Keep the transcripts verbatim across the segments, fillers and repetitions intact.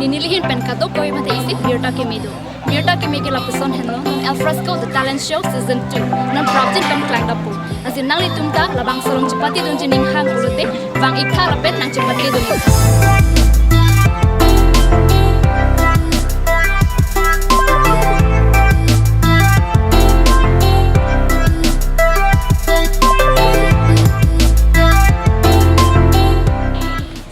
Nelihin pen kadokave mate isi birta keme do. Birta keme ke lapuson henlo, non Al Fresco The Talent Show Season two. Non prapjin pen klang dapo. Lasi nanglitum ta labangso along chepatedunji ning hang pulote, vang-iktha lapen nangchepatedun.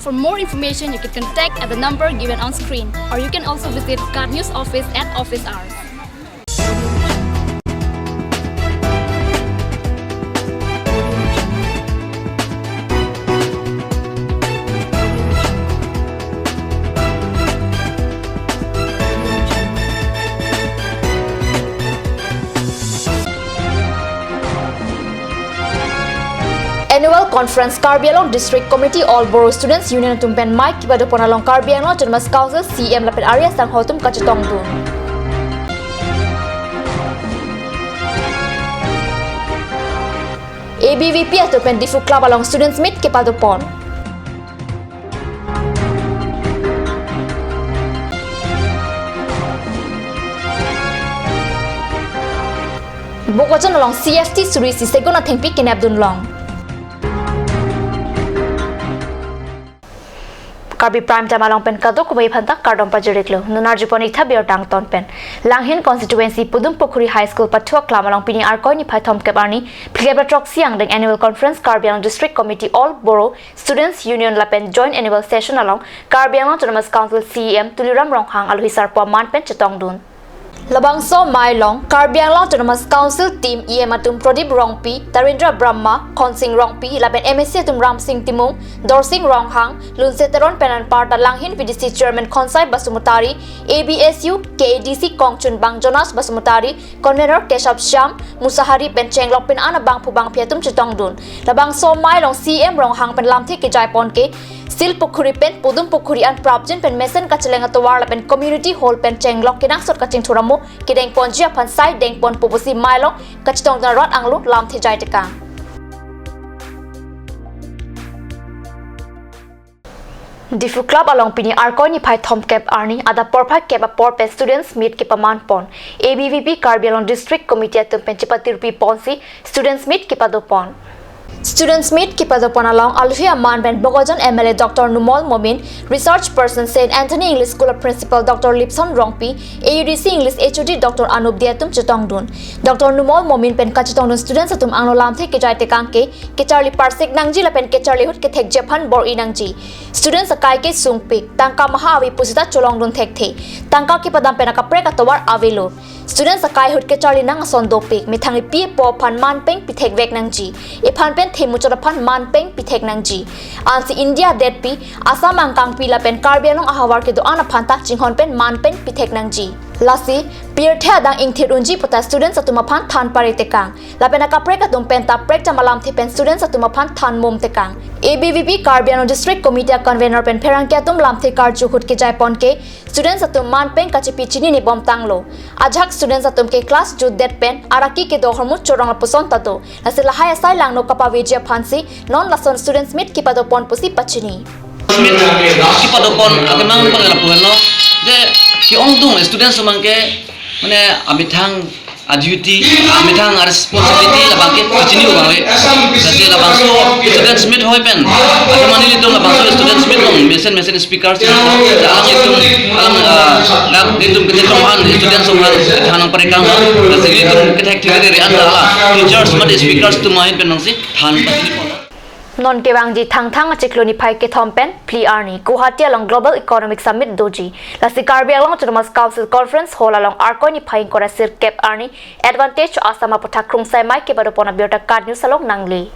For more information, you can contact at the number given on screen, or you can also visit KAT News office at office hours. Annual Conference Karbi Anglong District Committee All Boro Students Union atum pen mei kepadopon along Karbi Anglong Autonomous Council C E M lapen ari asangho atum kachetongdun. A B V P atum pen Diphu Club along Students Meet kepadopon. Bokajan along C F T suri isi segun athengpi kenepdun long. Karbi Prime Time along pen kadokave aphanta kardom pajir-iklo. Non arjupon-iktha birta angton pen. Langhin Constituency Pudum Pukhuri High School pathu aklam along pini Arkoi niphai thomkep arni phlikep ra throksi angdeng Annual Conference Karbi Anglong District Committee All Boro Students Union lapen Joint Annual Session along Karbi Anglong Autonomous Council C E M Tuliram Ronghang alohi sarpo aman pen chetongdun. Labangso amei along Karbi Anglong Autonomous Council Team E M atum Pradip Rongpi, Tarendra Brahma, Khonsing Rongpi lapen M A C atum Ramsing Timung, Dorsing Ronghang, Lunse Teron pen anparta Langhin V D C Chairman Khonsai Basumatary, A B S U K A D C Kongchunbang Jonas Basumatary, Convener Keshab Shyam, Musahari pen chenglok pen an abangphu bangphi atum chetongdun. Labangso amei along C E M Ronghang pen lamthe kejaipon ke Sil Pukhuri pen Pudum Pukhuri an prapjin pen mesen kacheleng atovar lapen community hall pen chenglok kenangsot kachingthur amo kedengponji aphan sai dengponpo pusi amei along kachetongdun arat anglo lamthe jaitekang. Diphu Club along pini Arkoi niphai thomkep arni adap porphai kep apor pen Students Meet kepamanpon. A B V P Karbi Anglong District Committee atum pen chepatiri ponsi Students Meet kepadopon. Students Meet kepadopon along alohi aman pen Bokajan M L A Doctor Numal Momin, Research Person Saint Anthony English School a Principal Doctor Lipson Rongpi, A U D C English H O D Doctor Anup Dey atum chetongdun. Doctor Numal Momin pen kachetongdun students atum angno lamthe kejaitekang ke kecharli parsik nangji lapen kecharli ahut kethekji aphan bor-i nangji. Students akai ke sungpik, tangka maha ave pusita cholongdun thekthe. Tangka kepadam pen akaprek atovar avelo. Students akai ahut kecharli nang ason dopik, methang epi epo aphan manpeng pithekvek nangji. Ephan pen themuchot aphan manpeng pithek nangji. Ansi India detpi, Assam angkangpi lapen Karbi Anglong ahavar kedo-an aphanta chinghon pen manpeng pithek nangji. Lasi, pirthe adang ingthir unji puta students atum aphan than pare tekang. Lapen akaprek atum penta prekjam alamthe pen students atum aphan than mum tekang. A B V P Karbi Anglong District Committee a Convener pen pherangke atum lamthe karju ahut kejaipon ke students atum manpeng kachepi chinine bomtanglo. Ajahak students atum ke class jutdet pen araki kedo ahormu chorong lapuson ta do. Lasi lahai asai langno kapaveji aphansi non lason Students Meet kepadopon pusi pachini. Meet kepadopon akemang pang lapu henlo. Je ke-ongdung students atum ke mane amethang a-duty, amethang a-responsibility labang ke chini abang le. Lasi labangso Students Meet hoi pen. Atum mane ilitum labangso Students Meet along mesen mesen speakers. Alang itum, alang, ah, alang itum kechetong an students atum an than nangparekang. Lasi ilitum kethekthek ri an la teachers mate speakers atum ahin pen nangsi than pachini pon. Non kevangji Thangthang achiklo niphai kethom pen phli arni Guwahati along Global Economic Summit doji. Lasi Karbi Anglong Autonomous Council Conference Hall along Arkoi niphai ingkoi ra sirkep arni Advantage Assam aputhak krungsai mei kepadopon abirta KAT News along nangle.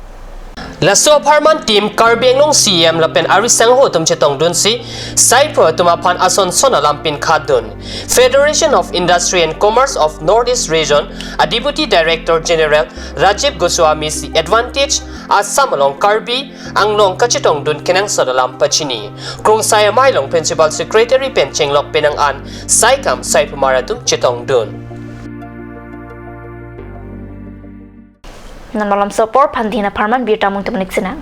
Laso apharman team Karbi Anglong C E M lapen ari sangho atum chetongdunsi, sai pro atum aphan ason son alam pinkhatdun. Federation of Industry and Commerce of North East Region a Deputy Director General Rajiv Goswami si Advantage Assam along Karbi Anglong kachetongdun kenangsot alam pachini. Krungsai amei along Principal Secretary pen chenglok penang an saikam saipumar atum chetongdun. Non malomso apor phan dina apharman birta mungtum nik sinang.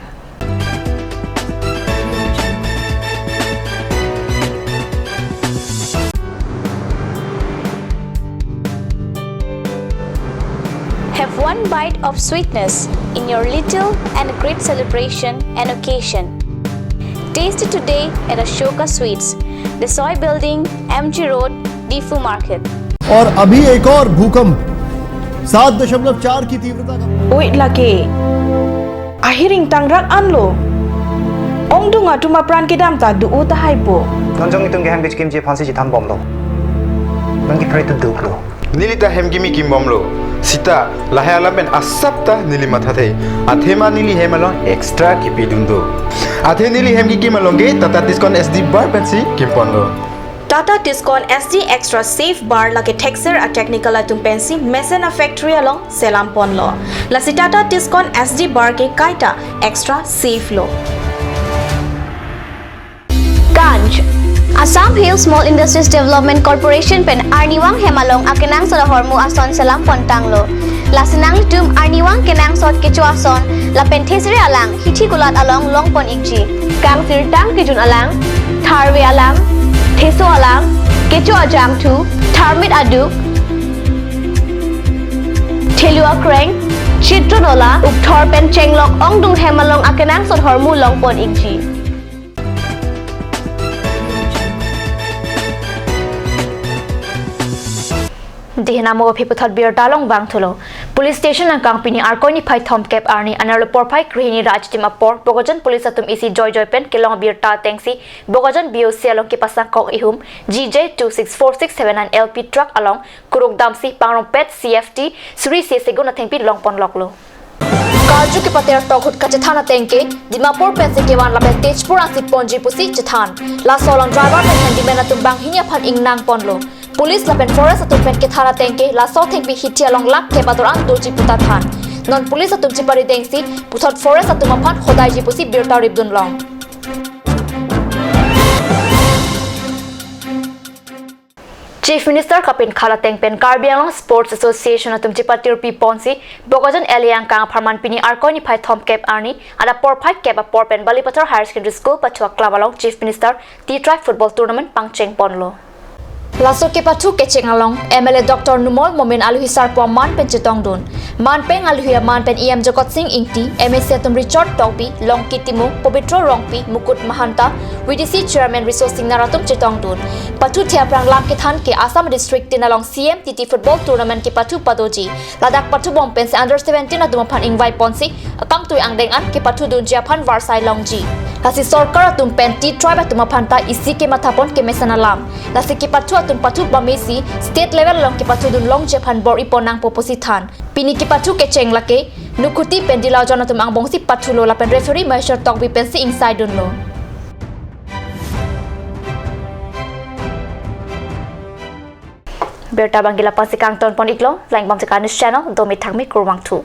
One bite of sweetness in your little and great celebration and occasion. Taste it today at Ashoka Sweets, Desoi Building, M G Road, Diphu Market. और अभी एक और भूकंप सात दशमलव चार की तीव्रता का Oi lake. Ahiring tangrak anlo. Ongdung atum apran kedam ta do-o tahai po. Non jong itum ke hem kechikimji aphansi chethan bomlo. Non ke pray to duklo. Neli ta hem kimi kim bomlo. Sita lahai alam pen asap ta neli mathathe. Athema neli hem along extra kipidun do. Athe neli hem kikim along ke Tata Tiscon S D bar pensi kimponlo. Tata Tiscon S D Extra Safe Bar lake thekser a-technical atum pensi mesen a-factory along selam ponlo. Lasi Tata Tiscon S D Bar ke kaita extra safe lo. Ganj. Assam Hill Small Industries Development Corporation pen arnivang hem along akenangsot ahormu ason selam pontanglo. Lasi nanglitum arnivang kenangsot kecho ason lapen thesere alang hithi kulat along longpon ikji. Kangsirtang kejun alang, tharve alang, theso alang, kecho ajangthu, tharmit aduk, thelu akreng, chitron ola, ukthor pen chenglok ongdung hem along akenangsot ahormu longpon ikji. Dihna mo aphi puthot birta along vangthulo. Police station angkang pini Arkoi niphai thomkep arni anerlo porphai krehini ra achitim apor Bokajan police atum isi joijoi pen kelong birta atengsi Bokajan B O C along kepasang kok ihum G J two six four six seven nine L P truck along kuruk damsi pangrongpet C F T suri isi segun athengpi longponloklo. Karju kepater tok ahut kachethan ateng ke Dimapur pensi kevan lapen Tezpur ansi ponji pusi chethan. Laso along driver pen handyman atum banghini aphan ingnang ponlo. Police lapen forest atum pen kethan ateng ke laso athengpi hithi along lakh kep ador an doji puta than. Non police atum chipari dengsi puthot forest atum aphan hodaiji pusi birta ripdun long. Chief Minister kapinkhat ateng pen Karbi Anglong Sports Association atum chipatirpi ponsi Bokajan L A angkang apharman pini Arkoi niphai thomkep arni adap porphai kep apor pen Balipathar Higher Secondary School pathu aklam along Chief Minister T-Tribe Football Tournament pangcheng ponlo. Laso kepathu kecheng along M L A Doctor Numal Momin aluhi sarpo aman pen chetongdun. Manpeng aluhi aman pen E M Jagat Sing Ingti, M A C atum Richard Tokbi, Longki Timung, Pobitro Rongpi, Mukut Mahanta, V D C Chairman Riso Singnar atum chetongdun. Pathu the aphrang lam kethan ke Assam District tin along C M T T Football Tournament kepathu padoji. Ladak pathubom pensi under seventeen atum aphan ingvai ponsi akangtui angdeng an kepathudunji aphan varsai longji. Lasi sorkar atum pen T-Tribe atum aphan ta isi kemathapon kemesen alam. Lasi kepathu atum pathu pamesi state level along kepathudun longji aphan bor-i pon nangpo pusi than. Pini kepathu kecheng lake Nukhuti pen Dilaojon atum angbongsi pathulo lapen referee Maheshwar Tokbi pensi ingsaidunlo. Birta abang ke la-ansi kangton pon iklo, lang bang jaka news channel, domi thangmi kurvangthu.